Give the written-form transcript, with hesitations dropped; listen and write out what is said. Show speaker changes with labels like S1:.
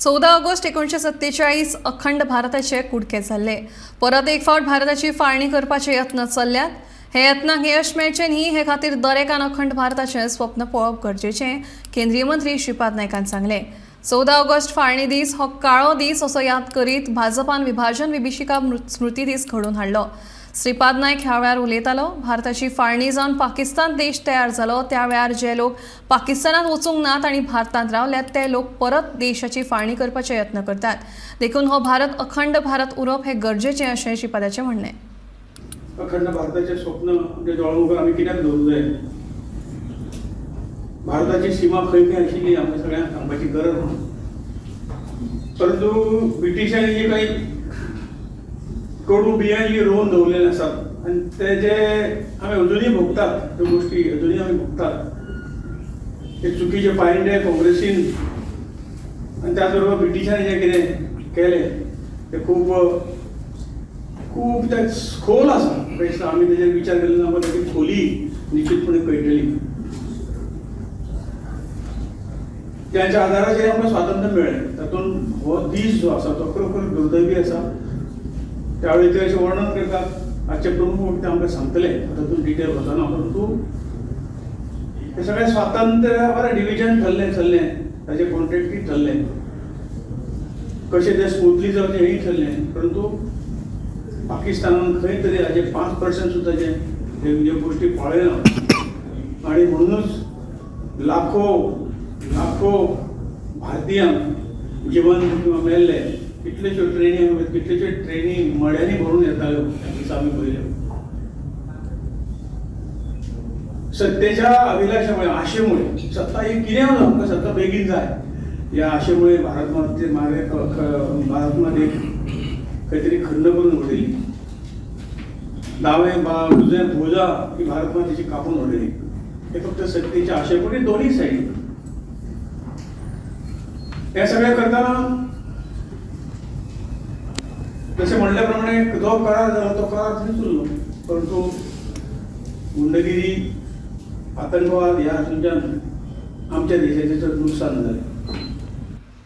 S1: 14 August 1947 अखंड भारताचे कुडके जाल्ले. परत एक फावट भारताची फाळणी करपाचे यत्न चल्ल्यात. हे यत्नांक यश मेळचें न्ही हे खातीर दरेकान अखंड भारताचें स्वप्न पळोवप गरजेचें, केंद्रीय मंत्री श्रीपाद नायकान सांगलें. 14 ऑगस्ट फाळणी दीस हो काळो दीस असो याद करीत भाजपान विभाजन विभीषिका स्मृती दीस घडोवन हाडलो. श्रीपाद नायक ह्या वेळार उलयतालो. भारताची फाळणी जावन पाकिस्तान देश तयार जालो त्या वेळार जे लोक पाकिस्तानात वचूंक नात आनी भारतांत रावल्यात ते लोक परत देशाची फाळणी करपाचे यत्न करतात. देखून हो भारत अखंड भारत उरप हे गरजेचें अशें श्रीपादाचें म्हणणें.
S2: अखंड भारताचें स्वप्न आमच्या दोळ्यां मुखार आमी कित्याक दवरूंक जाय? भारताची सीमा खंय खंय आशिल्ली आमकां सगळ्यांक सांगपाची गरज ना. परंतु ब्रिटिशांनी जे काही कडू बियां जी रोवन दवरलेले आसात आनी ते जे आमी अजुनूय भोगतात, त्यो गोश्टी अजुनूय आमी भोगतात. ते चुकीचे पायंडे काँग्रेसीन आनी त्याच बरोबर ब्रिटिशांनी जें कितें केलें तें खूब खूब ते खोल आसा. म्हाका आमी तेजेर विचार केलो ना, आमकां ताची खोली निश्चितपणे कळटली. त्यांच्या आदाराचेर आमकां स्वातंत्र्य मेळ्ळें. तातूंत हो दीस जो आसा तो खरोखर दुर्दैवी आसा. त्यावेळी ते अशें वर्णन करतात, आजचे प्रमुख वक्ते आमकां सांगतले, तातूंत डिटेल वचना. परंतु हे सगळें स्वातंत्र्य बरें डिविजन ठरलें चल्लें, ताचें कॉन्ट्रॅक्टूय ठरलें, कशें तें स्मुथली जावचें हेंय ठरलें. परंतु पाकिस्तानान खंय तरी हाजे 5% सुद्दां जे ह्यो गोश्टी पळयना आनी म्हणूनच लाखो लाखो भारतीयांक जिवन किंवा मेल्ले. कितल्योश्यो ट्रेनी, कितल्योश्यो ट्रेनी मड्यांनी भरून येताल्यो त्या दिसा आमी पळयल्यो. सत्तेच्या अभिलाषामुळे, आशेमुळे, सत्ता ही कितें आमकां सत्ता बेगीन जाय ह्या आशेमुळे भारत माते भारत मातेक खंय तरी खंड करून उडयली. दावे उजवे भुजा ही भारत मातेची कापून उडयली. हे फक्त सत्तेच्या आशेमुळे दोन्ही सायडी. हे सगळें करतना जशें म्हणल्या प्रमाणे जो करार जाला तो करार थंयच उरलो. परंतु गुंडगिरी, आतंकवाद ह्या हातूंतल्यान आमच्या देशाचें चड नुकसान जालें.